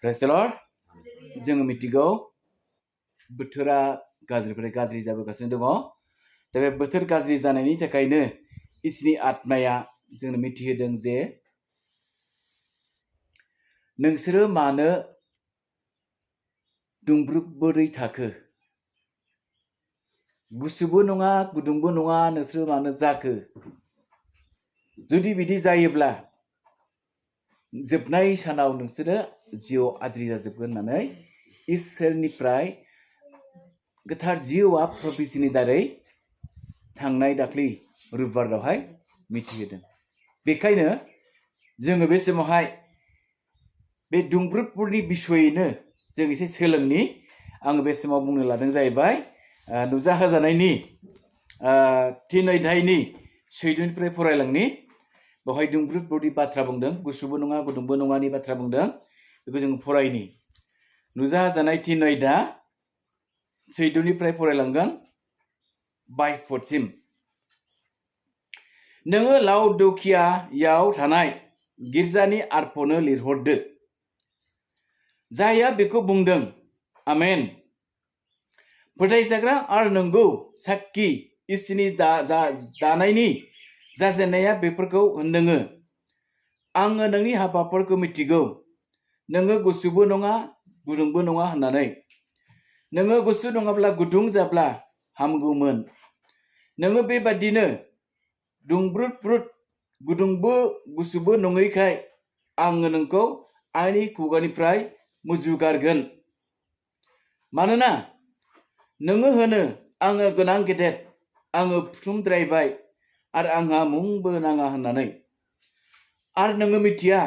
Praise the Lord. जोङो मिथिगौ बोथोरा गाज्रिनिफ्राय गाज्रि जाबोगासिनो दङ। दा बे बोथोर गाज्रि जानायनि थाखायनो इसोरनि आत्माया जोंनो मिथिहोदों जे नोंसोरो मानो दुंब्रुदबोरै थाखो, गुसुबो नङा गुदुंबो नङा, नोंसोरो मानो जाखो? जुदि बिदि जायोब्ला जोबनाय सानाव नोंसोरो जिउआव आद्रि जाजोबगोन होननानै इसोरनिफ्राय गोथार जिउआ प्रफेसिनि दारै थांनाय दाख्लै रुबिबारावहाय मिथिहोदों। बेखायनो जोङो बे समावहाय बे दुंब्रुदफोरनि बिसयैनो जों एसे सोलोंनि। आङो बे समाव बुंनो लादों जाहैबाय नुजाहोजानायनि 3 अध्यायनि 14निफ्राय फरायलांनि। बेवहाय दुंब्रुदफोरनि बाथ्रा बुंदों, गुसुबो नङा गुदुंबो नङानि बाथ्रा बुंदों। बेखौ जों फरायनि। नुजाहोजानाय 3 अध्याय 14निफ्राय फरायलांगोन 22 पदसिम। नोङो लाउदकियायाव थानाय गिर्जानि आरफनो लिरहरदो, जायहा बेखौ बुंदों आमेन। फोथायजाग्रा आरो नंगौ साखि इसोरनि दानायनि जाजेननाया बेफोरखौ होनदोङो। आङो नोंनि हाबाफोरखौ मिथिगौ, नोङो गुसुबो नङा गुदुंबो नङा होननानै। नोङो गुसु नङाब्ला गुदुं जाब्ला हामगौमोन। नोङो बेबादिनो दुंब्रुद गुदुंबो गुसुबो नङैखाय आङो नोंखौ आंनि खुगानिफ्राय मुजुगारगोन। मानोना नोङो होनो आङो गोनां गेदेर, आङो फुथुमद्रायबाय आरो आंहा मुंबो नाङा होननानै। आरो नोङो मिथिया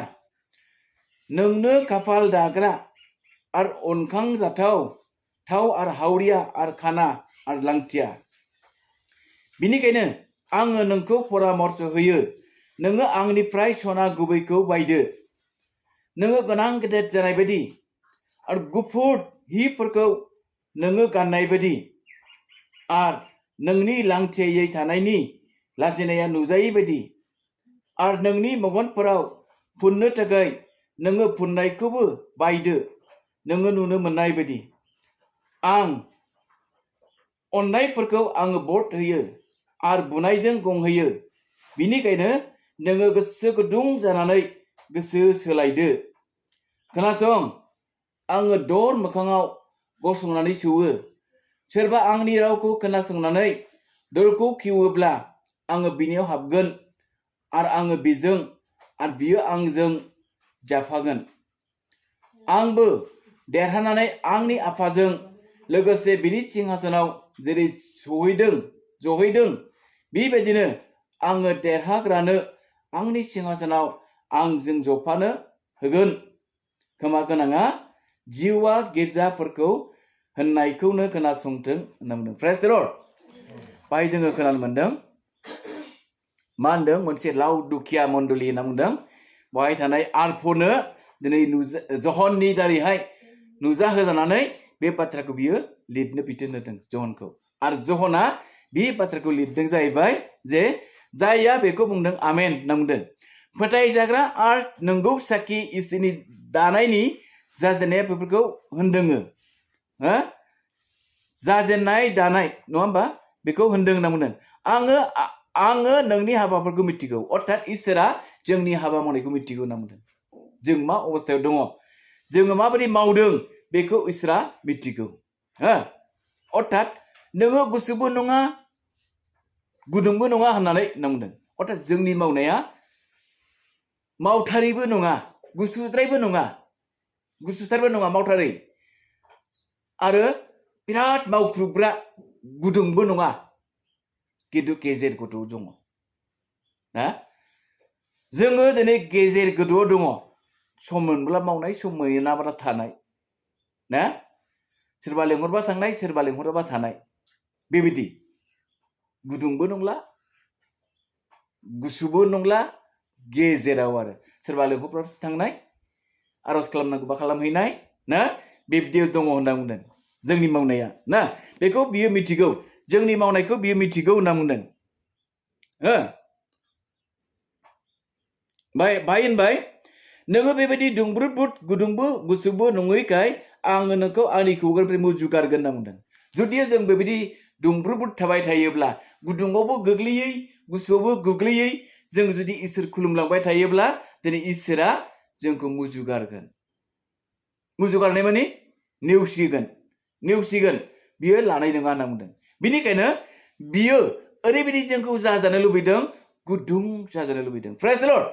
नोंनो खाफाल दाग्रा आरो अनखांजाथाव थाव आरो हावरिया आरो खाना आरो लांथिया। बिनिखायनो आङो नोंखौ परामर्श होयो, नोङो आंनिफ्राय सना गुबैखौ बायदो। नोङो गोनां गेदेर जानाय बायदि आरो गुफुर हिफोरखौ नोङो गाननाय बायदि आरो नोंनि लांथियै थानायनि लाजिनाया नुजायै बायदि आरो नोंनि मेगनफोराव फुननो थाखाय नोङो फुननायखौबो बायदो, नोङो नुनो मोननाय बायदि। आं अननायफोरखौ आङो बध होयो आरो बुनायजों गंहोयो। बिनिखायनो नोङो गोसो गुदुं जानानै गोसो सोलायदो। खोनासं, आङो दर मोखाङाव गसंनानै सौवो। सोरबा आंनि रावखौ खोनासंनानै दरखौ खेवोब्ला आङो बिनियाव हाबगोन आरो आङो बिजों आरो बियो आंजों जाफागोन। आंबो देरहानानै आंनि आफाजों लोगोसे बिनि सिंहासनाव जेरै जहैदों बेबायदिनो आङो देरहाग्रानो आंनि सिंहासनाव आंजों जफानो होगोन। खोमा गोनाङा जिउआ गिर्जाफोरखौ होननायखौनो खोनासंथों होनना बुंदों। प्रेज द लर्ड। बाहाय जोङो खोनानो मोनदों मा होनदों, मोनसे लाउदकिया मण्डली होनना बुंदों। बेवहाय थानाय आरफनो दिनै जहननि दारैहाय नुजाहोजानानै बे बाथ्राखौ बियो लिरनो बिथोन होदों जहनखौ। आरो जहना बे बाथ्राखौ लिरदों जाहैबाय जे जायहा बेखौ बुंदों आमेन होनना बुंदों। फोथायजाग्रा आरो नंगौ साखि इसोरनि दानायनि जाजेननाया बेफोरखौ होनदोङो। जाजेननाय दानाय नङा होमबा, बेखौ होनदों होनना बुंदों। आङो नोंनि हाबाफोरखौ मिथिगौ। अर्थात इसोरा जोंनि हाबा मावनायखौ मिथिगौ होनना बुंदों। जों मा अबस्थायाव दङ, जोङो माबायदि मावदों बेखौ इसोरा मिथिगौ। अर्थात नोङो गुसुबो नङा गुदुंबो नङा होननानै बुंदों। अर्थात जोंनि मावनाया मावथारैबो नङा, गुसुद्रायबो नङा, गुसुथारबो नङा, मावथारै आरो बिराद मावख्रुबग्रा गुदुंबो नङा, खिन्थु गेजेर गोदोआव दङ। जोङो दिनै गेजेर गोदोआव दङ। सम मोनब्ला मावनाय, सम मोनाब्ला थानाय। सोरबा लेंहरबा थांनाय, सोरबा लेंहराबा थानाय। बेबायदि गुदुंबो नंला गुसुबो नंला, गेजेराव आरो सोरबा लेंहरब्लासो थांनाय, आरज खालामनांगौबा खालामहैनाय बेबायदियाव दङ होनना बुंदों। जोंनि मावनाया बेखौ बियो मिथिगौ, जोंनि मावनायखौ बियो मिथिगौ होनना बुंदों। बाय होनबाय नोङो बेबायदि दुंब्रुद बुद गुदुंबो गुसुबो नङैखाय आङो नोंखौ आंनि खुगानिफ्राय मुजुगारगोन होनना बुंदों। जुदि जों बेबायदि दुंब्रुद बुद थाबाय थायोब्ला गुदुङावबो गोग्लैयै गुसुआवबो गोग्लैयै जों जुदि इसोर खुलुमलांबाय थायोब्ला दिनै इसोरा जोंखौ मुजुगारगोन। मुजुगारनाय माने नेवसिगोन बियो लानाय नङा होनना बुंदों। बिनिखायनो बियो ओरैबायदि जोंखौ जाजानो लुबैदों, गुदुं जाजानो लुबैदों। प्रेज द लर्ड।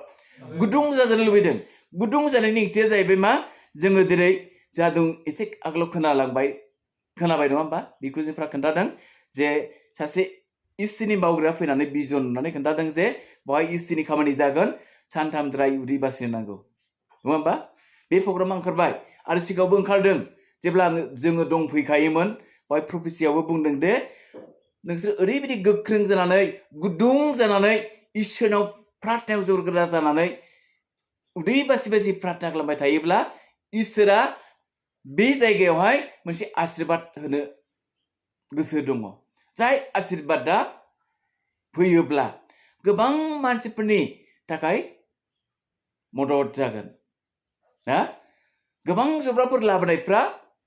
गुदुं जाजानो लुबैदों। गुदुं जानायनि ओंथिया जाहैबाय मा? जोङो दिनै जादों एसे आगोलाव खोनाबाय नङा होमबा? बेखौ जोंफ्रा खोन्थादों जे सासे इस्थिनि मावग्राया फैनानै बिजन नुनानै खोन्थादों जे बेवहाय इस्थिनि खामानि जागोन, सानथामद्राय उदै बासिनो नांगौ। नङा होमबा? बे प्रग्रामा ओंखारबाय आरो सिगाङावबो ओंखारदों जेब्ला जोङो दंफैखायोमोन। बेवहाय प्रफेसियावबो बुंदों दे नोंसोर ओरैबायदि गोख्रों जानानै गुदुं जानानै इसोरनाव प्रार्थनायाव जरग्रा जानानै उदै बासि बासि प्रार्थना खालामबाय थायोब्ला इसोरा बे जायगायावहाय मोनसे आशीर्बाद होनो गोसो दङ। जाय आशीर्बादा फैयोब्ला गोबां मानसिफोरनि थाखाय मदद जागोन। गोबां जब्राफोर लाबोनायफ्रा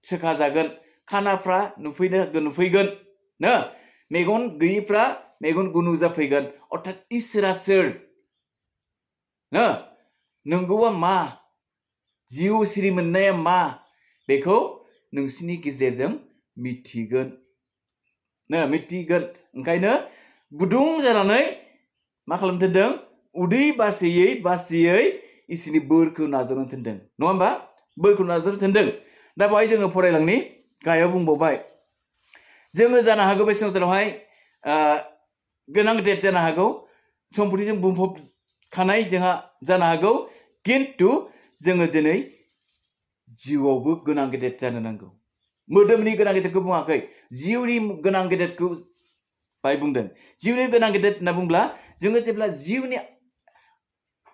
सोखा जागोन, खानाफ्रा नुफैगोन, मेगन गैयिफ्रा मेगन गुनु जाफैगोन। अर्थात इसोरा सोर, नंगौआ मा, जिउ सिरि मोननाया मा, बेखौ नोंसिनि गेजेरजों मिथिगोन। ओंखायनो गुदुं जानानै मा खालामनो थिनदों? उदै बासियै इसोरनि बोरखौ नाजावनो थिनदों। नङा होमबा? बोरखौ नाजावनो थिनदों। दा बेवहाय जोङो फरायलांनि गाहायाव बुंबावबाय जोङो जानो हागौ बे संसारावहाय गोनां गेदेर जानो हागौ, सम्पतिजों बुंफबखानाय जोंहा जानो हागौ, खिन्थु जोङो दिनै जिउआवबो गोनां गेदेर जानो नांगौ। मोदोमनि गोनां गेदेरखौ बुङाखै, जिउनि गोनां गेदेरखौ बाय बुंदों। जिउनि गोनां गेदेर होनना बुंब्ला जोङो जेब्ला जिउनि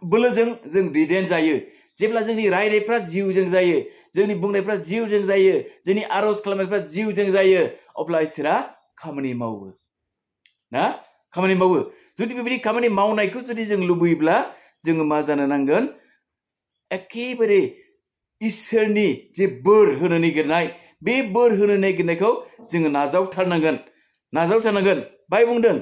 बोलोजों जों दैदेन जायो, जेब्ला जोंनि रायनायफ्रा जिउजों जायो, जोंनि बुंनायफ्रा जिउजों जायो, जोंनि आरज खालामनायफ्रा जिउजों जायो, अब्ला इसोरा खामानि मावो। खामानि मावो। जुदि बेबायदि खामानि मावनायखौ जुदि जों लुबैयोब्ला जोङो मा जानो नांगोन? एखेबारे इसोरनि जे बोर होनो नागिरनाय, बे बोर होनो नागिरनायखौ जोङो नाजावथारनांगोन। बाय बुंदों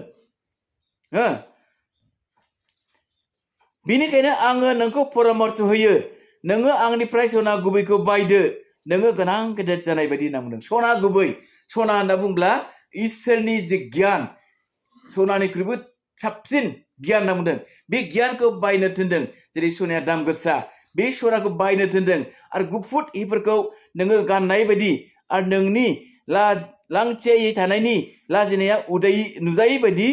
बिनिखायनो आङो नोंखौ परामर्श होयो, नोङो आंनिफ्राय सना गुबैखौ बायदो, नोङो गोनां गेदेर जानाय बायदि होनना बुंदों। सना गुबै, सना होनना बुंब्ला इसोरनि जे गियान, सनानिख्रुइबो साबसिन गियान होनना बुंदों। बे गियानखौ बायनो थिनदों। जेरै सनाया दाम गोसा, बे सनाखौ बायनो थिनदों। आरो गुफुर हिफोरखौ नोङो गाननाय बायदि, आरो नोंनि लांथियायै थानायनि लाजिनाया नुजायै बायदि,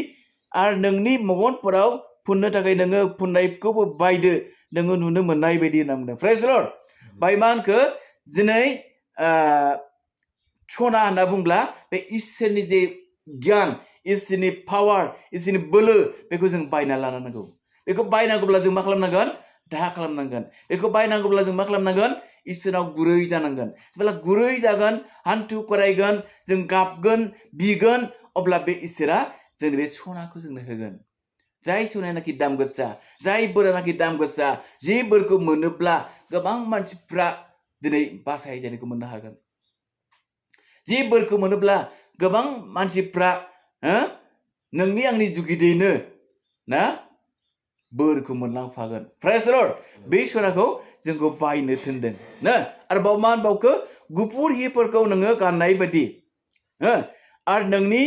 आरो नोंनि मेगनफोराव फुननो थाखाय नोङो फुननायखौबो बायदो, नोङो नुनो मोननाय बायदि होनना बुंदों। प्रेज द लर्ड। बाय मा होनखो? दिनै सना होनना बुंब्ला बे इसोरनि जे गियान, इसोरनि पावार, इसोरनि बोलो, बेखौ जों बायना लानो नांगौ। बेखौ बायनांगौब्ला जों मा खालामनांगोन? दाहा खालामनांगोन। बेखौ बायनांगौब्ला जों मा खालामनांगोन? इसोरनाव गुरै जानांगोन। जेब्ला गुरै जागोन, हान्थु खरायगोन, जों गाबगोन, बिगोन, अब्ला बे इसोरा जोंनि बे सनाखौ जोंनो होगोन। जाय सनायानाखि दाम गोसा, जाय बोरानाखि दाम गोसा, जे बोरखौ मोनोब्ला गोबां मानसिफ्रा दिनै बासायजानायखौ मोननो हागोन। जे बोरखौ मोनोब्ला गोबां मानसिफ्रा नोंनि आंनि जुगिदैनो बोरखौ मोनलांफागोन। प्रेज द लर्ड। बे सनाखौ जोंखौ बायनो थिनदों। आरोबाव मा होनबावखो? गुफुर हिफोरखौ नोङो गाननाय बायदि, आरो नोंनि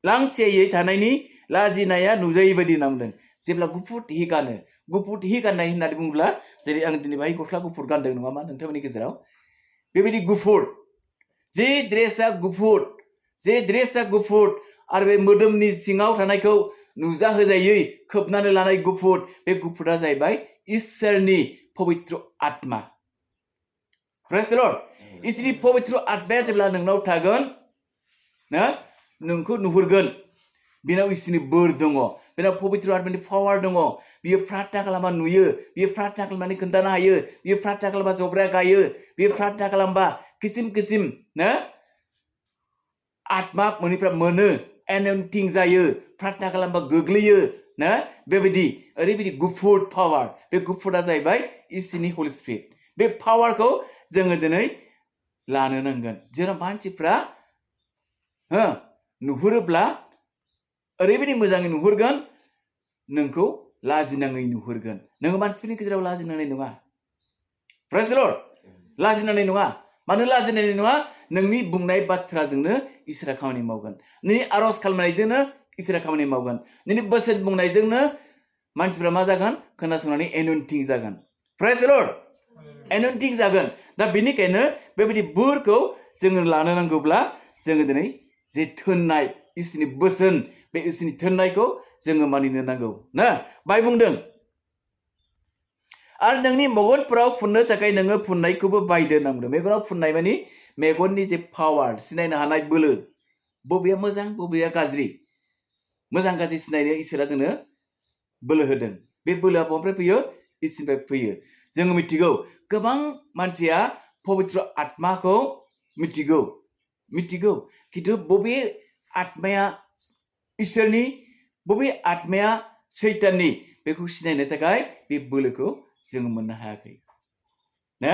लांथियायै थानायनि लाजिनाया नुजायै बायदि होनना बुंदों। जेब्ला गुफुर हि गानो, गुफुर हि गाननाय होननानै बुङोब्ला, जेरै आं दिनै बाहाय गस्ला गुफुर गानदों, नङा मा नोंथांमोननि गेजेराव? बेबायदि गुफुर, जे ड्रेसा गुफुर, आरो बे मोदोमनि सिङाव थानायखौ नुजाहोजायै खोबनानै लानाय गुफुर, बे गुफुरा जाहैबाय इसोरनि पबित्र आत्मा। प्रेज द लर्ड। इसोरनि पबित्र आत्माया जेब्ला नोंनाव थागोन, नोंखौ नुहुरगोन। बेनाव इसोरनि बोर दङ, बेनाव पबित्र आत्मानि पावार दङ। बियो प्रार्थना खालामबा नुयो, बियो प्रार्थना खालामनानै खोन्थानो हायो, बियो प्रार्थना खालामबा जब्राया गायो, बियो प्रार्थना खालामबा किसिम किसिम आत्मा मोनैफ्रा मोनो, एन'इन्टिं जायो, प्रार्थना खालामबा गोग्लैयो, ना बेबायदि ओरैबायदि गुफुर पावार बे गुफुरा जाहैबाय इसोरनि हलि स्पिरिट बे पावारखौ जोङो दिनै लानो नांगोन जेराव मानसिफ्रा नुहुरोब्ला ओरैबायदि मोजाङै नुहुरगोन नोंखौ लाजिनाङै नुहुरगोन नोङो मानसिफोरनि गेजेराव लाजिनांनाय नङा प्रेज द लर्ड लाजिनांनाय नङा मानो लाजिनाय नङा नोंनि बुंनाय बाथ्राजोंनो इसोरा खामानि मावगोन नोंनि आरज खालामनायजोंनो इसोरा खामानि मावगोन नोंनि बोसोन बुंनायजोंनो मानसिफ्रा मा जागोन खोनासंनानै एनन्टिं जागोन प्रेज द लर्ड एनन्टिं जागोन दा बेनिखायनो बेबायदि बोरखौ जोङो लानो नांगौब्ला जोङो दिनै जे थोननाय इसोरनि बोसोन बे इसोरनि थोननायखौ जोङो मानिनो नांगौ ना बाय बुंदों आरो नोंनि मेगनफोराव फुननो थाखाय नोङो फुननायखौबो बायदो होनना बुंदों मेगनाव फुननाय मानि मेगननि जे पावार सिनायनो हानाय बोलो बबेया मोजां बबेया गाज्रि मोजां गाज्रि सिनायनो इसोरा जोंनो बोलो होदों बे बोलोआ बबेनिफ्राय फैयो इसोरनिफ्राय फैयो जोङो मिथिगौ गोबां मानसिया पबित्र आत्माखौ मिथिगौ खिन्थु बबे आत्माया इसोरनि बबे आत्माया सैताननि बेखौ सिनायनो थाखाय बे बोलोखौ जोङो मोननो हायाखै ना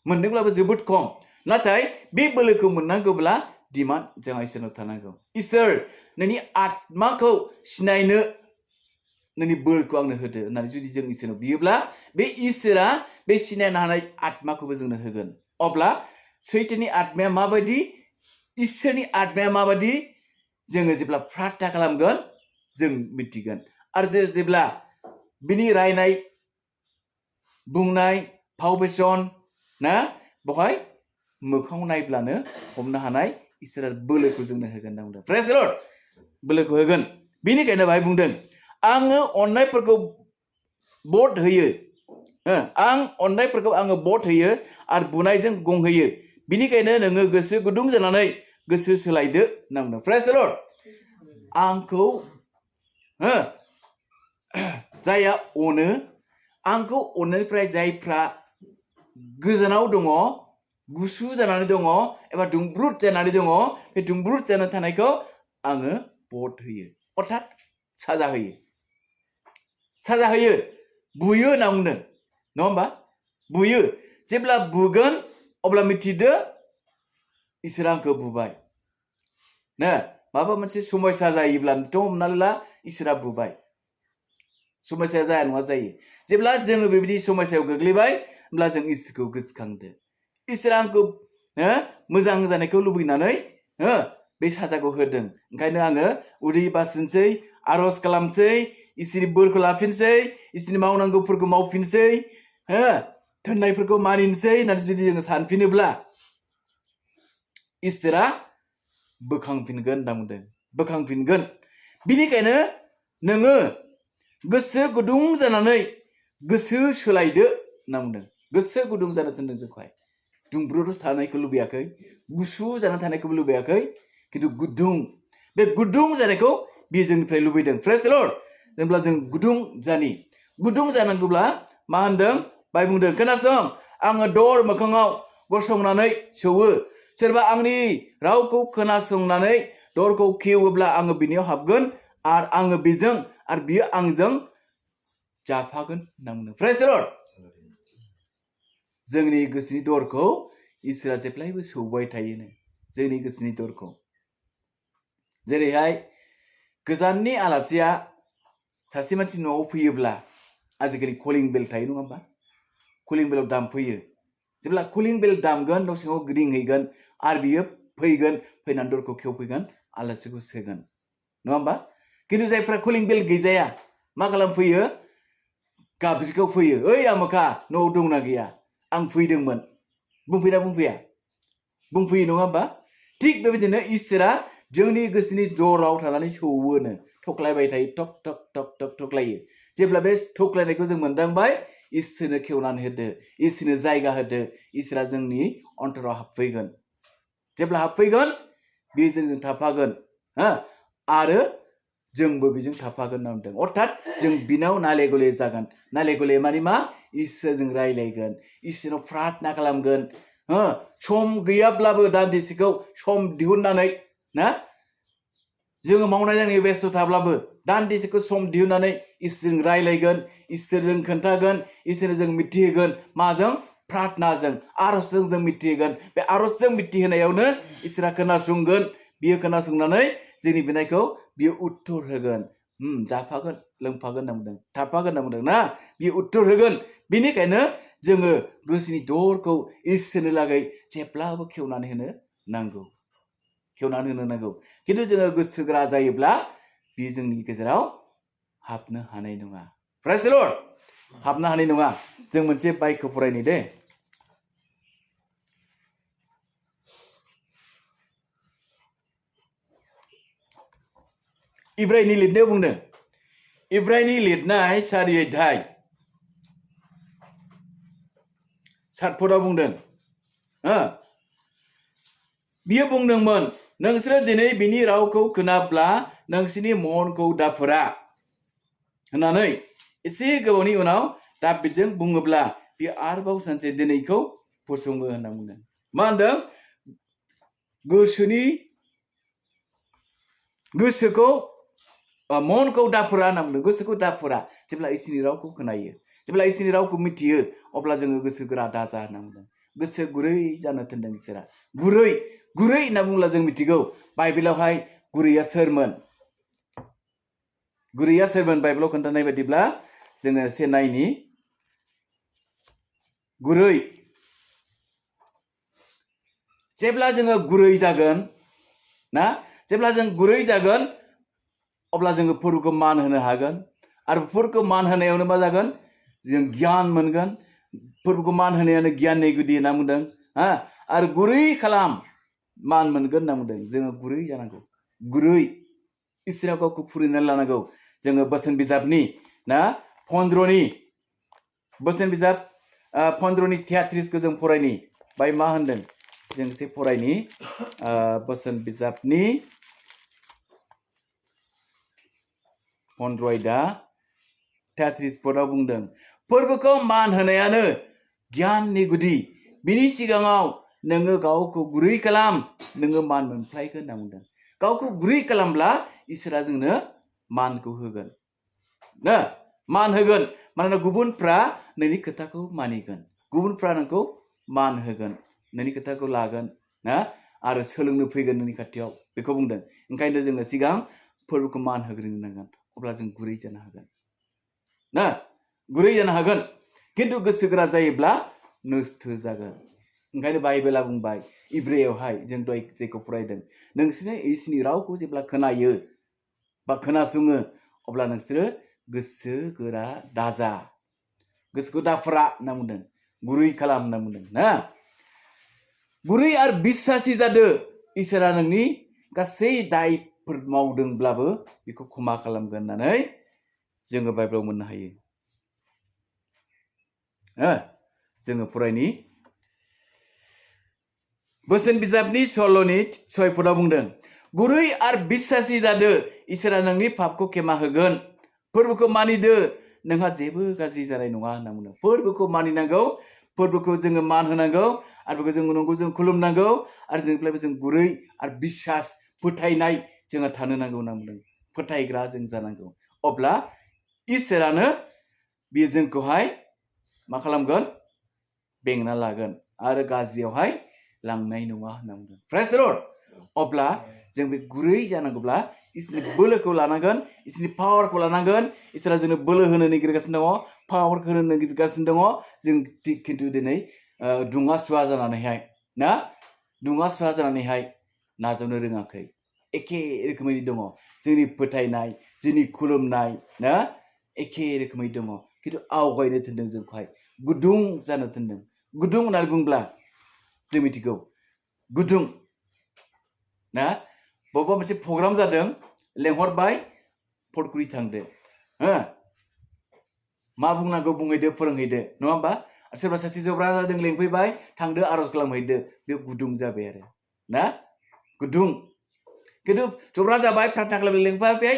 मोनदोंब्लाबो जोबोद खम नाथाय बे बोलोखौ मोननांगौब्ला डिमान्ड जोंहा इसोरनाव थानांगौ इसोर नोंनि आत्माखौ सिनायनो नोंनि बोरखौ आंनो होदो होननानै जुदि जों इसोरनाव बियोब्ला बे इसोरा बे सिनायनो हानाय आत्माखौबो जोंनो होगोन अब्ला सैताननि आत्माया माबायदि इसोरनि आत्माया माबायदि जोङो जेब्ला प्रार्थना खालामगोन जों मिथिगोन आरो जेब्ला बिनि रायनाय बुंनाय फाव फेसन ना बेवहाय मोखाङाव नायब्लानो हमनो हानाय इसोरा बोलोखौ जोंनो होगोन होनना बुंदों प्रेज द लर्ड बोलोखौ होगोन बेनिखायनो बाहाय बुंदों आङो अननायफोरखौ बट होयो आं अननायफोरखौ आङो बट होयो आरो बुनायजों गंहोयो बिनिखायनो नोङो गोसो गुदुं जानानै गोसो सोलायदो होनना बुंदों प्रेज द लर्ड आंखौ जायहा अनो आंखौ अननायनिफ्राय जायफ्रा गोजानाव दङ गुसु जानानै दङ एबा दुंब्रुद जानानै दङ बे दुंब्रुद जानानै थानायखौ आङो बट होयो अर्थात साजा होयो बुयो होनना बुंदों नङा होमबा बुयो जेब्ला बुगोन अब्ला मिथिदो इसोरा आंखौ बुबाय ना माबा मोनसे समस्या जायोब्लाथ' हमनानै ला इसोरा बुबाय समस्या जाया नङा जायो जेब्ला जोङो बेबायदि समस्यायाव गोग्लैबाय होमब्ला जों इसोरखौ गोसोखांदो इसोरा आंखौ मोजां जानायखौ लुबैनानै बे साजाखौ होदों ओंखायनो आङो उदै बासिनसै आरज खालामसै इसोरनि बोरखौ लाफिनसै इसोरनि मावनांगौफोरखौ मावफिनसै थोननायफोरखौ मानिनोसै होननानै जुदि जोङो सानफिनोब्ला इसोरा बोखांफिनगोन होनना बुंदों बोखांफिनगोन बिनिखायनो नोङो गोसो गुदुं जानानै गोसो सोलायदो होनना बुंदों गोसो गुदुं जानो थिनदों जोंखौहाय दुंब्रुद थानायखौ लुबैयाखै गुसु जाना थानायखौबो लुबैयाखै खिन्थु गुदुं बे गुदुं जानायखौ बियो जोंनिफ्राय लुबैदों प्रेज द लर्ड जेब्ला जों गुदुं जानांगौब्ला मा होनदों बाय बुंदों खोनासं आङो दर मोखाङाव गसंनानै सौवो सोरबा आंनि रावखौ खोनासंनानै दरखौ खेवोब्ला आङो बिनियाव हाबगोन आरो आङो बेजों आरो बियो आंजों जाफागोन होनना बुंदों प्रेज द लर्ड जोंनि गोसोनि दरखौ इसोरा जेब्लायबो सौबाय थायोनो जोंनि गोसोनि दरखौ जेरैहाय गोजाननि आलासिया सासे मानसि न'आव फैयोब्ला आजिखालि कलिं बेल थायो नङा होमबा कलिं बेलाव दामफैयो जेब्ला कलिं बेल दामगोन न' सिङाव गिदिंहैगोन आरो बियो फैगोन फैनानै दरखौ खेवफैगोन आलासिखौ सोगोन नङा होमबा खिन्थु जायफ्रा कलिं बेल गैजाया मा खालामफैयो गाबज्रिखौ फैयो ओइ आमोखा न'आव दंना गैया आं फैदोंमोन बुंफैया बुंफैयो नङा होमबा थिग बेबायदिनो इसोरा जोंनि गोसोनि दराव थानानै सौवोनो थख्लायबाय थायो टक टक टक टक थख्लायो जेब्ला बे थख्लायनायखौ जों मोनदांबाय इसोरनो खेवनानै होदो इसोरनो जायगा होदो इसोरा जोंनि अन्तराव हाबफैगोन जेब्ला हाबफैगोन बे जोंजों थाफागोन आरो जोंबो बेजों थाफागोन होनना बुंदों अर्थात जों बिनाव नाले गले जागोन नाले गले माने मा इसोरजों रायलायगोन इसोरनाव प्रार्थना खालामगोन सम गैयाब्लाबो दान्दिसेखौ सम दिहुननानै ना जोङो मावनाय दांनाय बेस्थ' थाब्लाबो दान्दिसेखौ सम दिहुननानै इसोरजों रायलायगोन, इसोरजों खोन्थागोन, इसोरनो जों मिथिहोगोन माजों प्रार्थनाजों आरजजों जों मिथिहोगोन। बे आरजजों मिथिहोनायावनो इसोरा खोनासंगोन, बियो खोनासंनानै जोंनि बिनायखौ बियो उत्तर होगोन। जाफागोन, लोंफागोन होनना बुंदों, थाफागोन होनना बुंदों ना, बियो उत्तर होगोन। बेनिखायनो जोङो गोसोनि दरखौ इसोरनो लागै जेब्लाबो खेवनानै होनो नांगौ, खेवनानै होनो नांगौ। खिन्थु जोङो गोसोगोरा जायोब्ला बियो जोंनि गेजेराव हाबनो हानाय नङा। प्रेज द लर्ड, हाबनो हानाय नङा। जों मोनसे बाइकखौ फरायनि दे। इब्रायनि लिरनायाव बुंदों, इब्रायनि लिरनाय 4 अध्याय 7 पदआव बुंदों, बियो बुंदोंमोन, नोंसोरो दिनै बिनि रावखौ खोनाब्ला नोंसिनि मनखौ दाफुरा होननानै एसे गोबावनि उनाव दाबिदजों बुङोब्ला बियो आरोबाव सानसे दिनैखौ फसङो होनना बुंदों। मा होनदों? गोसोखौ मनखौ दाफुरा होनना बुंदों। गोसोखौ दाफुरा। जेब्ला इसोरनि रावखौ खोनायो, जेब्ला इसोरनि रावखौ मिथियो, अब्ला जोङो गोसो गोरा दाजा होनना बुंदों। गोसो गुरै जानो थिनदों इसोरा। गुरै होनना बुङोब्ला जों मिथिगौ बाइबेलावहाय गुरैया सोरमोन? गुरैया सोरमोन? बाइबेलाव खोन्थानाय बायदिब्ला जोङो एसे नायनि। गुरै, जेब्ला जोङो गुरै जागोन ना, जेब्ला जों गुरै जागोन अब्ला जोङो फोरबोखौ मान होनो हागोन। आरो फोरबोखौ मान होनायावनो मा जागोन? जों गियान मोनगोन। फोरबोखौ मान होनायानो गियाननि गुदि होनना बुंदों। आरो गुरै खालाम, मान मोनगोन होनना बुंदों। जोङो गुरै जानांगौ, गुरै। इसोराव गावखौ फुरिनानै लानांगौ। जोङो बोसोन बिजाबनि ना 15नि बोसोन बिजाब 15नि 33खौ जों फरायनि। बाय मा होनदों? जों एसे फरायनि। बोसोन बिजाबनि 15 अध्याय 33 पदआव बुंदों, फोरबोखौ मान होनायानो गियाननि गुदि। बिनि सिगाङाव नोङो गावखौ गुरै खालाम, नोङो मान मोनफ्लायगोन होनना बुंदों। गावखौ गुरै खालामब्ला इसोरा जोंनो मानखौ होगोन ना, मान होगोन। मानोना गुबुनफ्रा नोंनि खोथाखौ मानिगोन, गुबुनफ्रा नोंखौ मान होगोन, नोंनि खोथाखौ लागोन ना, आरो सोलोंनो फैगोन नोंनि खाथियाव, बेखौ बुंदों। ओंखायनो जोङो सिगां फोरबोखौ मान होग्रोनो नांगोन, अब्ला जों गुरै जानो हागोन ना, गुरै जानो हागोन। खिन्थु गोसो गोरा जायोब्ला नस्थ' जागोन। ओंखायनो बाइबेला बुंबाय इब्रियावहाय, जों दहाय जेखौ फरायदों, नोंसोरो इसोरनि रावखौ जेब्ला खोनायो बा खोनासङो, अब्ला नोंसोरो गोसो गोरा दाजा, गोसोखौ दाफुरा होनना बुंदों, गुरै खालाम होनना बुंदों ना। गुरै आरो बिस्सासि जादो, इसोरा नोंनि गासै दायफोर मावदोंब्लाबो बेखौ क्षमा खालामगोन होननानै जोङो बाइबेलाव मोननो हायो। जोङो फरायनि। बोसोन बिजाबनि 16नि 6 पदआव बुंदों, गुरै आरो बिस्सासि जादो, इसोरा नोंनि पापखौ क्षमा होगोन। फोरबोखौ मानिदो, नोंहा जेबो गाज्रि जानाय नङा होनना बुंदों। फोरबोखौ मानिनांगौ, फोरबोखौ जोङो मान होनांगौ, आरो बेखौ जों नंगौ जों खुलुमनांगौ, आरो जोंनिफ्रायबो जों गुरै आरो बिस्सास फोथायनाय जोंहा थानो नांगौ होनना बुंदों। फोथायग्रा जों जानांगौ। अब्ला इसोरानो बियो जोंखौहाय मा खालामगोन? बेंना लागोन आरो गाज्रियावहाय लांनाय नङा होनना बुंदों। प्रेज द लर्ड। अब्ला जों बे गुरै जानांगौब्ला इसोरनि बोलोखौ लानांगोन, इसोरनि पावारखौ लानांगोन। इसोरा जोंनो बोलो होनो नागिरगासिनो दङ, पावारखौ होनो नागिरगासिनो दङ। जों खिन्थु दिनै दुङा सुवा जानानैहाय ना, दुङा सुवा जानानैहाय नाजावनो रोङाखै। एखे रोखोमै दङ जोंनि फोथायनाय, जोंनि खुलुमनाय ना, एखे रोखोमै दङ। खिन्थु आवगायनो थिनदों जोंखौहाय, गुदुं जानो थिनदों। गुदुं होननानै बुंब्ला जों मिथिगौ, गुदुं ना, बबेबा मोनसे प्रग्राम जादों, लेंहरबाय, फटकुरि थांदो, मा बुंनांगौ बुंहैदो, फोरोंहैदो, नङा होमबा? सोरबा सासे जब्रा जादों, लेंफैबाय, थांदो आरज खालामहैदो, बे गुदुं जाबाय आरो ना, गुदुं। खिन्थु जब्रा जाबाय, प्रार्थना खालामनो लेंफैबाय,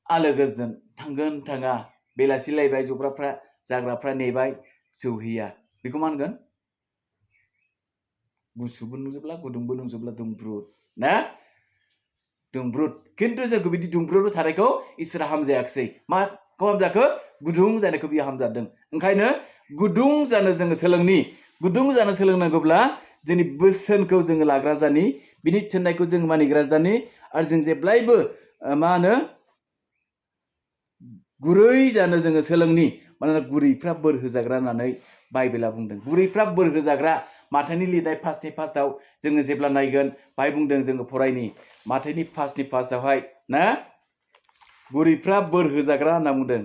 आलो गोजोन, थांगोन थाङा, बेलासिलायबाय, जब्राफ्रा जाग्राफ्रा नेबाय, सौहैया, बेखौ मा होनगोन? गुसुबो नंजोबला, गुदुंबो नंजोबला, दुंब्रुद ना। दुंब्रुद खिन्थु जोंखौ बिदि दुंब्रुद थानायखौ इसोरा हामजायाखिसै माखौ हामजाखो गुदुं जानायखौ बियो हामजादों ओंखायनो गुदुं जानो जोङो सोलोंनि गुदुं जानो सोलोंनांगौब्ला जोंनि बोसोनखौ जोङो लाग्रा जानि बिनि थिननायखौ जों मानिग्रा जानि आरो जों जेब्लायबो मा होनो गुरै जानो जोङो सोलोंनि मानोना गुरैफ्रा बोर होजाग्रा होननानै बाइबेला बुंदों गुरैफ्रा बोर होजाग्रा माथाइनि लिरनाय फार्स्टआव जोङो जेब्ला नायगोन बाहाय बुंदों जोङो फरायनि माथाइनि फार्स्टआवहाय ना गुरैफ्रा बोर होजाग्रा होनना बुंदों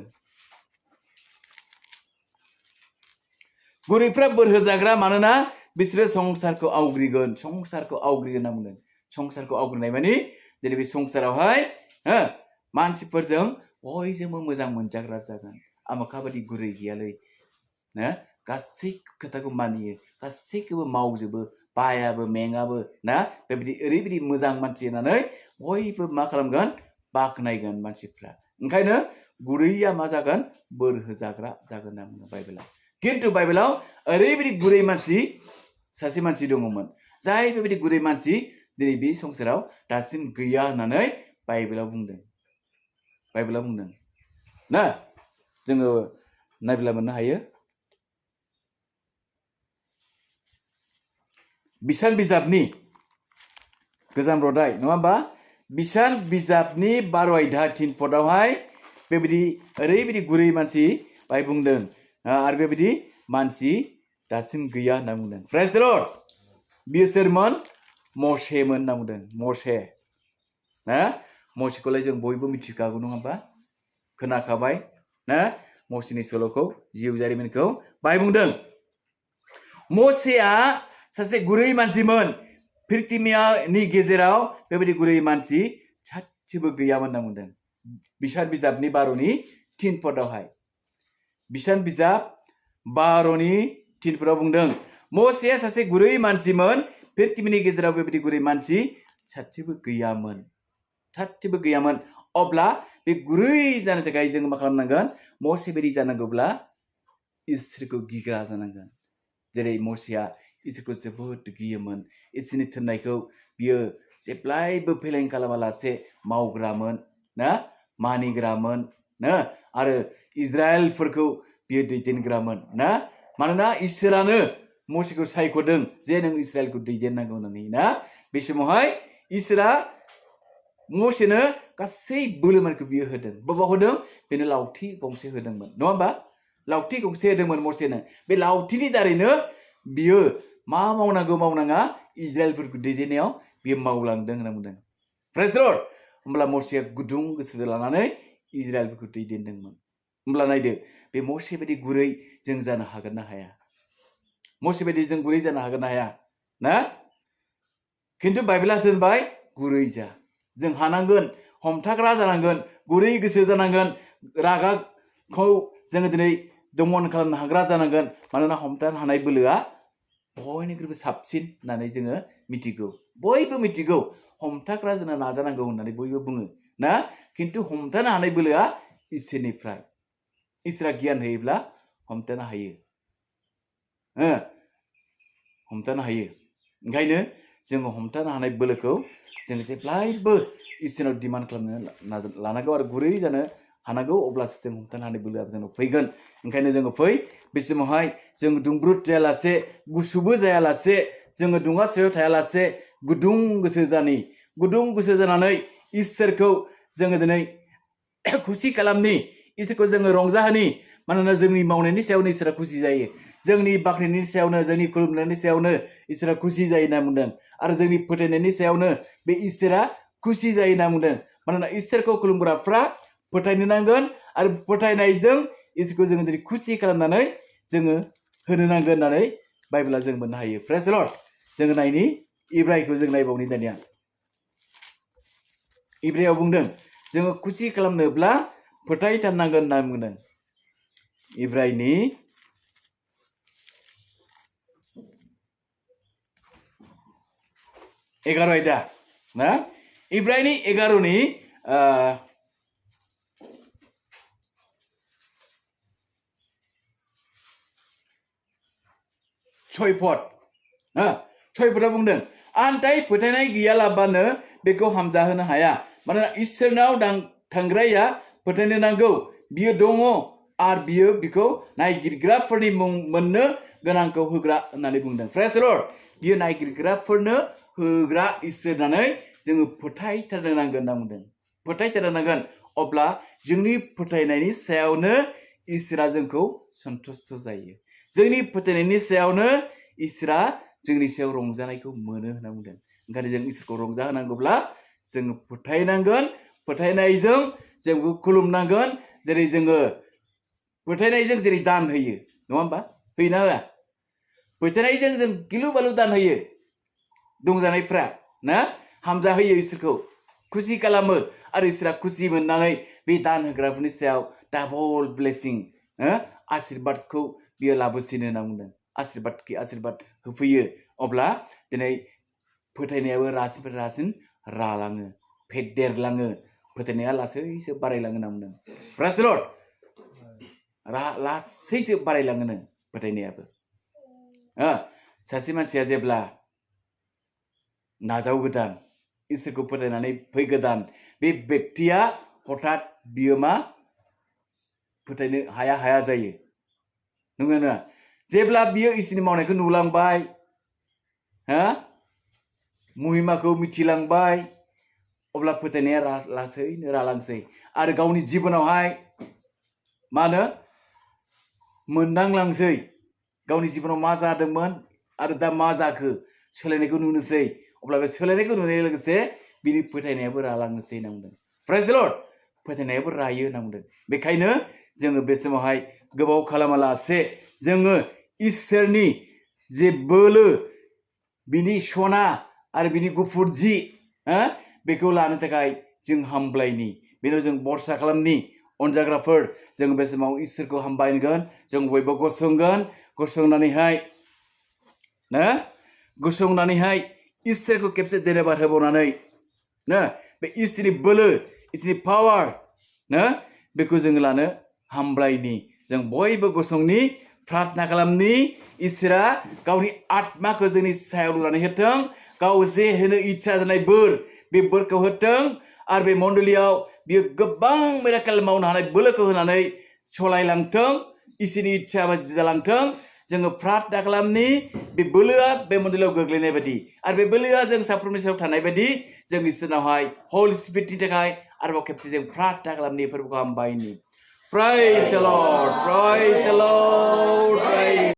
गुरैफ्रा बोर होजाग्रा मानोना बिसोरो संसारखौ आवग्रिगोन होनना बुंदों संसारखौ आवग्रिनाय माने जेरै बे संसारावहाय मानसिफोरजों बयजोंबो मोजां मोनजाग्रा जागोन आमोखा बायदि गुरै गैयालै ना गासै खोथाखौ मानियो गासैखौबो मावजोबो बायाबो मेङाबो ना बेबायदि ओरैबायदि मोजां मानसि होननानै बयबो मा खालामगोन बाख्नायगोन मानसिफ्रा ओंखायनो गुरैया मा जागोन बोर होजाग्रा जागोन होनना बुङो बाइबेला खिन्थु बाइबेलाव ओरैबायदि गुरै मानसि सासे मानसि दङमोन जाय बेबायदि गुरै मानसि दिनै बे संसाराव दासिम गैया होननानै बाइबेलाव बुंदों ना जोङो नायब्ला मोननो हायो बिसान बिजाबनि गोजाम रदाय नङा होमबा बिसान बिजाबनि 12 आयदा 3 पदआवहाय बेबायदि ओरैबायदि गुरै मानसि बाय बुंदों आरो बेबायदि मानसि दासिम गैया होनना बुंदों प्रेज द लर्ड बियो सोरमोन मसेमोन होनना बुंदों मसे ना मसेखौलाय जों बयबो मिथिखागौ नङा होमबा खोनाखाबाय ना मसेनि सल'खौ जिउ जारिमिनखौ बाय बुंदों मसेया सासे गुरै मानसिमोन प्रिथिबिनि गेजेराव बेबायदि गुरै मानसि सासेबो गैयामोन होनना बुंदों बिसान बिजाबनि 12नि 3 पदआवहाय बिसान बिजाब 12नि 3 पदआव बुंदों मसेया सासे गुरै मानसिमोन प्रिथिबिनि गेजेराव बेबायदि गुरै मानसि सासेबो गैयामोन अब्ला बे गुरै जानो थाखाय जों मा खालामनांगोन मसे बायदि जानांगौब्ला इसोरखौ गिग्रा जानांगोन जेरै मसेया इसोरखौ जोबोद गियोमोन इसोरनि थिननायखौ बियो जेब्लायबो फेलें खालामालासे मावग्रामोन ना मानिग्रामोन ना आरो इजराइलफोरखौ बियो दैदेनग्रामोन ना मानोना इसोरानो मसेखौ सायख'दों जे नों इजराइलखौ दैदेननांगौ होननानै ना बे समावहाय इसोरा मसेनो गासै बोलोमानखौ बियो होदों बबाव होदों बेनो लावथि गंसे होदोंमोन नङा होमबा लावथि गंसे होदोंमोन मसेनो बे लावथिनि दारैनो बियो मा मावनांगौ मावनाङा इजराइलफोरखौ दैदेननायाव बियो मावलांदों होनना बुंदों प्रेज द लर्ड होमब्ला मसेया गुदुं गोसो लानानै इजराइलफोरखौ दैदेनदोंमोन होमब्ला नायदो बे मसे बायदि गुरै जों जानो हागोन ना हाया मसे बायदि जों गुरै जानो हागोन ना हाया ना खिन्थु बाइबेला दोनबाय गुरै जा जों हानांगोन हमथाग्रा जानांगोन गुरै गोसो जानांगोन रागाखौ जोङो दिनै दमन खालामनो हाग्रा जानांगोन मानोना हमथानो हानाय बोलोआ बयनिख्रुइबो साबसिन होननानै जोङो मिथिगौ बयबो मिथिगौ हमथाग्रा जोंना नाजानांगौ होननानै बयबो बुङो ना खिन्थु हमथानो हानाय बोलोआ इसोरनिफ्राय इसोरा गियान होयोब्ला हमथानो हायो ओंखायनो जोङो हमथानो हानाय बोलोखौ जोङो जेब्लायबो इसोरनाव डिमान्ड खालामनो लानांगौ आरो गुरै जानो हानांगौ अब्लासो जों हमथानो हानाय बोलोआ जोंनाव फैगोन ओंखायनो जोङो फै बे समावहाय जों दुंब्रुद जायालासे गुसुबो जायालासे जोङो दुङा सायाव थायालासे गुदुं गोसो जानानै इसोरखौ जोङो दिनै खुसि खालामनि इसोरखौ जोङो रंजाहोनि मानोना जोंनि मावनायनि सायावनो इसोरा खुसि जायो जोंनि बाख्रिनि सायावनो जोंनि खुलुमनायनि सायावनो इसोरा खुसि जायो होनना बुंदों आरो जोंनि फोथायनायनि सायावनो बे इसोरा खुसि जायो होनना बुंदों मानोना इसोरखौ खुलुमग्राफ्रा फोथायनो नांगोन आरो फोथायनायजों इसोरखौ जोङो दिनै खुसि खालामनानै जोङो होनो नांगोन होननानै बाइबेला जों मोननो हायो प्रेज द लर्ड जोङो नायनि इब्रायखौ जों नायबावनि दानिया इब्रायाव बुंदों जोङो खुसि खालामनोब्ला फोथायथारनांगोन होनना बुंदों इब्रायनि 11 आयदा ना इब्रायनि 11नि 6 पद 6 पदआ बुंदों आन्थाय फोथायनाय गैयालाबानो बेखौ हामजाहोनो हाया मानोना इसोरनाव थांग्राया फोथायनो नांगौ बियो दङ आरो बियो बिखौ नायगिरग्राफोरनि मुं मोननो गोनांखौ होग्रा होननानै बुंदों प्रेज द लर्ड बियो नायगिरग्राफोरनो होग्रा इसोर होननानै जोङो फोथायथारनो नांगोन होनना बुंदों फोथायथारनो नांगोन अब्ला जोंनि फोथायनायनि सायावनो इसोरा जोंखौ सन्तुष्ट जायो जोंनि फोथायनायनि सायावनो इसोरा जोंनि सायाव रंजानायखौ मोनो होनना बुंदों ओंखायनो जों इसोरखौ रंजाहोनांगौब्ला जोङो फोथायनांगोन फोथायनायजों जों खुलुमनांगोन जेरै जोङो फोथायनायजों जेरै दान होयो नङा होमबा होयोना होआ फोथायनायजों जों गिलु बालु दान होयो दंजानायफ्रा ना हामजा होयो इसोरखौ खुसि खालामो आरो इसोरा खुसि मोननानै बे दान होग्राफोरनि सायाव डाबल ब्लेसिं आशीर्बादखौ बियो लाबोसिनो होनना बुंदों आशीर्बाद होफैयो अब्ला दिनै फोथायनायाबो रासिननिफ्राय रासिन रालाङो फेदेरलाङो फोथायनाया लासैसो बारायलाङो होनना बुंदों प्रेज द लर्ड लासैसो बारायलाङोनो फोथायनायाबो सासे मानसिया जेब्ला नाजावगोदान इसोरखौ फोथायनानै फैगोदान बे बेक्तिया हठात बियो मा फोथायनो हाया जायो नंगौ ना जेब्ला बियो इसोरनि मावनायखौ नुलांबाय महिमाखौ मिथिलांबाय अब्ला फोथायनाया लासैनो रालांसै आरो गावनि जिबनावहाय मा होनो मोनदांलांसै गावनि जिबनाव मा जादोंमोन आरो दा मा जाखो सोलायनायखौ नुनोसै अब्ला बे सोलायनायखौ नुनाय लोगोसे बिनि फोथायनायाबो रालांनोसै होनना बुंदों प्रेज द लर्ड फोथायनायाबो रायो होनना बुंदों बेखायनो जोङो बे समावहाय गोबाव खालामालासे जोङो इसोरनि जे बोलो बिनि सना आरो बिनि गुफुर जि बेखौ लानो थाखाय जों हामब्लायनि बेनाव जों बरसा खालामनि अनजाग्राफोर जों बे समाव इसोरखौ हामबायगोन जों बयबो गसंनानैहाय इसोरखौ खेबसे धन्यबाद होबावनानै बे इसोरनि बोलो इसोरनि पावार बेखौ जों लानो हामब्लायनि जों बयबो गसंनि प्रार्थना खालामनि इसोरा गावनि आत्माखौ जोंनि सायाव लुनानै होथों गाव जे होनो इच्छा जानाय बोर बे बोरखौ होथों आरो बे मण्डलियाव बियो गोबां मिराकेल मावनो हानाय बोलोखौ होनानै सलायलांथों इसोरनि इच्छा बायदि जालांथों जोङो प्रार्थना खालामनि बे बोलोआ बे मण्डलियाव गोग्लैनाय बायदि आरो बे बोलोआ जों साफ्रोमनि सायाव थानाय बायदि जों इसोरनावहाय हल स्पिरिटनि थाखाय आरोबाव खेबसे जों प्रार्थना खालामनि फोरबोखौ हामबायनि Praise the Lord. Praise the Lord. Praise